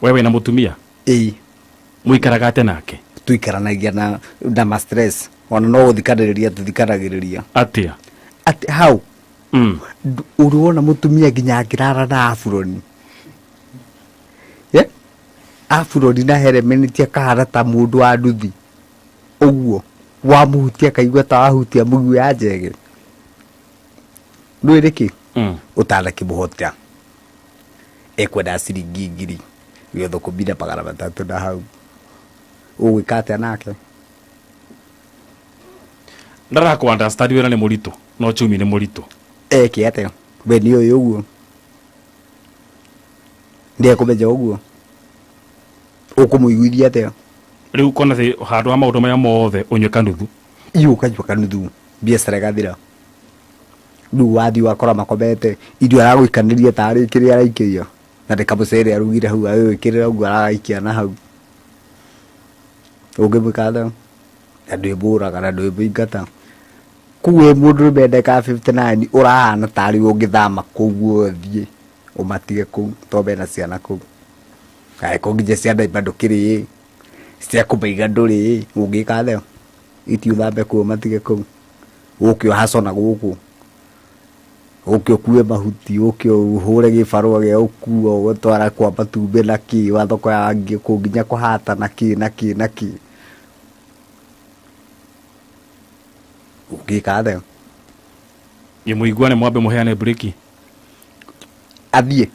We wĩna mũtumia? Ĩĩ. Mũikaraga atĩa nake? Tuikaranagia na ma stress, ona no gũthikanĩrĩria tũthikanagĩrĩria. Atĩa? Atĩ hau ũrĩ wona mũtumia nginya angĩrara na aburoni, yeah? Aburoni na heremeneti akahana ta mũndũ wa nduthi ũguo, wamũhutia akaigua ta wahutia mũguĩ ya njege. Ndũĩ nĩkĩ? Ũtanakĩmũhota ekwenda ciringi 1300 na hau ũgwĩka atĩa nake? Ndarakũ understand. Wĩra nĩ mũritũ no chumi nĩ mũritũ. Eke atĩa? We nĩ ũyũ ũguo ndekũmenya ũguo, ũkũmũiguithia atĩa? Rĩu kona thĩ handũ ha maũndũ maya mothe ũnyue kanuthu. Iũ ũkanyua kanuthu, biacara ĩgathira. Rĩu wathiĩ wakora makomete, irio aragũikanĩria tarĩ kĩrĩa araikĩria, na nĩ kamũcere arugire hau, agĩgwĩkĩrĩra ũguo aragaikia na hau. Ũngĩmwĩka atĩa? Na ndwĩmũraga na ndwĩmũingata. Koguo wĩ mũndũrũme ndeka 59 ũrahana tarĩ ũngĩthama kũu ũthiĩ ũmatige kũu, tondũ mena ciana kũu. Angĩkorwo nginya ciana bado ndũkĩrĩ cia kũmaiga ndũrĩ, ũngĩka atĩa? Iti ũthambe kũu ũmatige kũu, ũke ũhaco na gũkũ, ũke ũkue mahuti, ũke ũhũre gĩbarũa gĩa gũkua ũgũtwara kwa matumbĩ na kĩ wa thoko ya kũu, nginya kũhata na kĩ na kĩ na kĩ. Ũngĩka atĩa? Mũiguane, mwambe mũheane breki. Athiĩ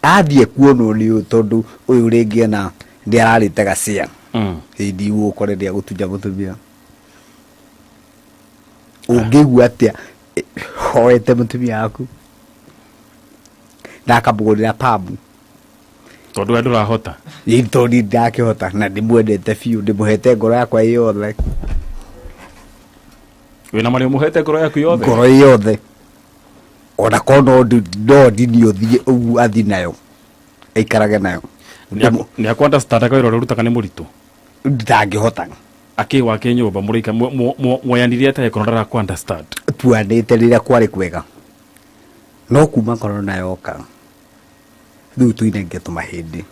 athiĩ kuonwo nĩ ũyũ, tondũ ũyũ rĩngĩ ona nĩ ararĩte gacĩa. Hĩndĩ iũ ũkore nĩ agũtunya mũtumia. Ũngĩigua atĩa hoete mũtumia waku na akamũgũrĩra pamu? Tondũ we ndũrahota. Tondũ ndakĩhota na ndĩmwendete biũ, ndĩmũhete ngoro yakwa ĩ yothe. Wĩna marĩa ũmũhete ngoro yaku yothe? Ngoro ĩ yothe, ona korwo no ndini ũthiĩ ũguo athi nayo, aikarage nayo. Nĩ akũ understand wĩra ũrĩa ũrutaga nĩ mũritũ? Ndangĩhota. Akĩ wake nyũmba mũraika mwoyanire atĩa ĩkorwo ndarakũ understand? Tuanĩte rĩrĩa kwarĩ kwega, no kuma corona yoka rĩu tuinangia tũmahĩndĩ.